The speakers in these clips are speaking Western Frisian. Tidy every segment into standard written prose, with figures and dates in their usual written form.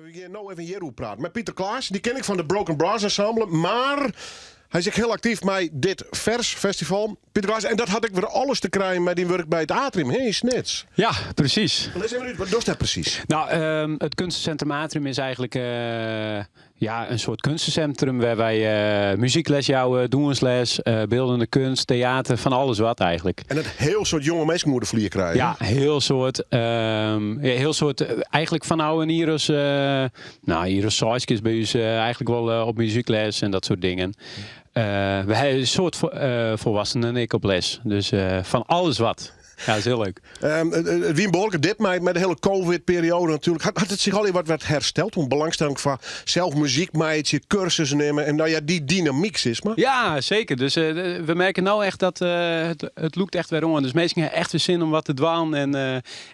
We gean no even hjiroer praten mei Pieter Klaas. Dy ken ik fan de Broken Brass Ensemble, mar hy is ek hiel aktyf mei dit Fers Festival. Pieter Klaas, en dat hat ek wer alles te krijen mei dyn wurk by it Atrium, hè, yn Snits. Ja, presys. Lis even út, wat dochst dêr presys? No, it Kunstencentrum Atrium is eigentlik ja, in soart kunstecentrum wêr't wy muzykles jouwe, dûnsles, beeldende kunst, teater, fan alles wat eigentlik. En dat hiel soad jonge minsken oer de flier krije. Ja, hiel soad. Ja, hiel soad. Eigentlik fanôf in jier as, no, jier as seis is by ús eigentlik wol op muzykles en dat soart dingen. We hawwe in soad folwoeksenen ek op les. Dus fan alles wat. Ja, dat is hiel leuk. It wie in behoarlike dip mei de hiele Covid-perioade natuerlik. Hat it sich allegear wat hersteld? Oan belangstelling foar sels muzyk meitsje, kursussen nimme en no ja, dy dynamyk sis mar. Ja, seker. Dus we merke no echt dat it lûkt echt wer oan. Dus minsken hawwe echt wer sin om wat te dwaan. En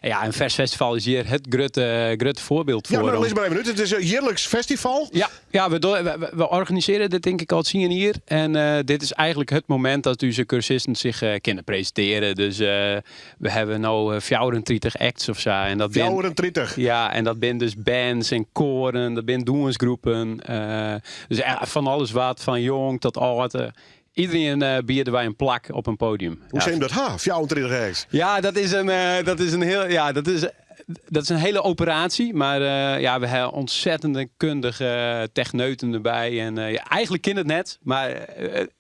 ja, in Fers Festival is hjir it grutte foarbyld Ja, foar. mar lis mar even út. It is in jierliks festival. Ja, ja, we organisearje dit tink ik al 10 jier. En dit is eigentlik it momint dat ús kursisten sich kinne presintearje. Dus we hawwe no 34 acts of sa. En dat bin, 34? Ja, en dat binne dus bands en koaren, dat binne dûnsgroepen. Dus fan alles wat, fan jong tot âld. Iderien biede wy in plak op in podium. Hoe sil dat ha, 34 acts? Ja, dat is in hiel, ja, dat is in hiele operaasje. Mar ja, we hawwe ontzettende kundige techneuten derby. En ja, eigentlik kin it net, mar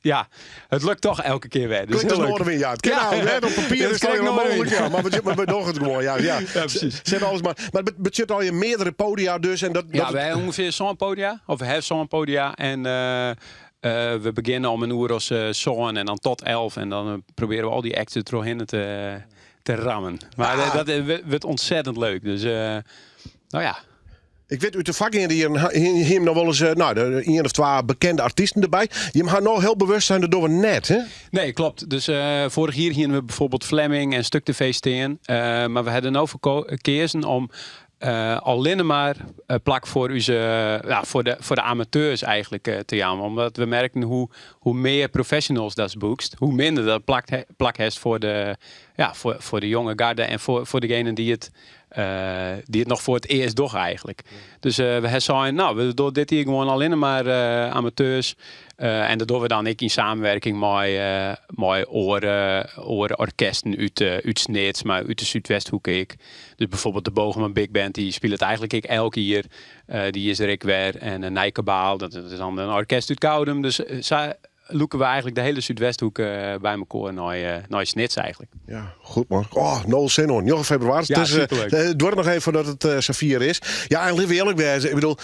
ja, it lukt toch elke kear wer. Dus Klinkt as hiel leuk. Noardewyn, ja. It kin eigentlik net, op papier is it allegear mooglik, ja. Mar we dogge it gewoan, ja. Ja, Ja, presys. Set alles mar. Mar it betsjut allegear meardere podia dus. En dat, Ja, dat we hawwe ûngefear sân podia. Of we hawwe sân podia. En we begjinne om in oere as sân en dan tot 11. En dan probearje we al dy acts der trochhinne te rammen. Mar dat wurdt ontzettend leuk. Dus no ja. Ik wit út de foargeande jierren hiene jim noch wolris no, de ien of twa bekende artysten derby. Jim ha no hiel bewust sein, dat dogge we net, hè? Nee, klopt. Dus foarich jier hiene we byfoarbyld Flemming en Stuk TV stean. Mar we hawwe der no foar keazen om allinne mar plak foar ús, ja, foar de amateurs eigentlik te jaan. Omdat we merkten hoe mear professionals datst boekst, hoe minder dat plak hast foar de, ja, foar de jonge garde en foar degenen dy't it noch foar it earst dogge eigentlik. Dus we hawwe sein, no, we dogge dit jier gewoan allinne mar amateurs. En dat dogge we dan ek yn samenwerking mei oare orkesten út Snits, mar út de Súdwesthoeke ek. Dus byfoarbyld de Bogerman Big Band, dy spilet eigentlik ek elk jier. Dy is der ek wer. En Nij Kabaal, dat is dan in orkest út Koudum. Dus sa lûke we eigentlik de hiele Súdwesthoeke by mekoar nei Snits eigentlik. Ja, goed man. Oh, no sin oan. 9 febrewaris. Ja, Dus, superleuk. it duorret noch even foardat it safier is. Ja, en litte we earlik wêze. Ik bedoel,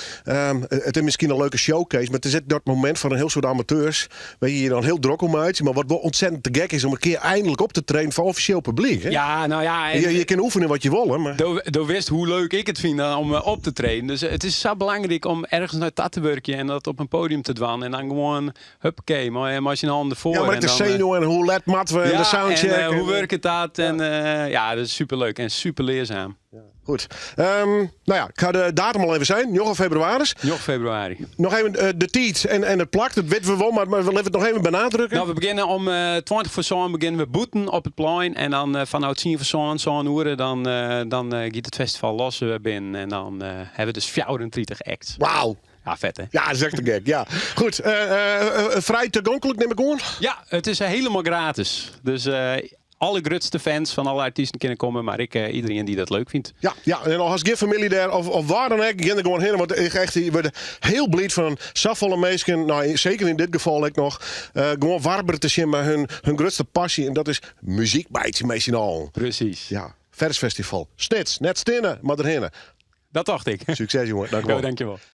it is miskien in leuke showcase, mar it is ek dat momint foar in hiel soad amateurs wêr't je je dan hiel drok om meitsje. Mar wat wol ontzettend te gek is om in kear eindelijk op te treden foar offisjeel publyk. Hè? Ja, no ja. En Je kin oefenje wat je wolle. Mar Do witst hoe leuk ik it fyn om op te treden. Dus it is sa belangryk om ergens nei ta te wurkjen en dat op in podium te dwaan. En dan gewoan, huppakee, mei syn allen derfoar. Ja, mar ek En de dan, senuwen en hoe let moatte we en de Ja, soundcheck. en hoe wurket dat? En ja, dat is superleuk en super learzaam. Goed. No ja, ik ha de datum al even sein, 9 febrewaris. 9 febrewaris. Noch even de tiid en it plak, dat witte we wol, mar we litte it noch even benadrukke. No, we begjinne om 20 foar sân begjinne we bûten op it plein. En dan fanôf tsien foar sân, sân oere, dan giet it festival los binnen. En dan hawwe we dus 34 acts. Wauw. Ja, fet hè? Ja, dat is echt te gek. Ja. Goed, frij tagonklik nim ik oan? Ja, it is hielendal gratis. Dus alle grutste fans fan alle artysten kinne komme, mar ek iderien dy't dat leuk fynt. Ja, en al hast gjin famylje dêr of wa dan ek, gean der gewoan hinne. Want ik echt, je wurde hiel bliid fan safolle minsken, no, seker yn dit gefal ek noch, gewoan warber te sjen mei hun grutste passy. En dat is muzyk meitsje mei syn allen. Presys. Ja, Fersfestival. Snits, net stinne, mar derhinne. Dat tocht ik. Sukses jonge, dankjewol. Jo, dankjewol.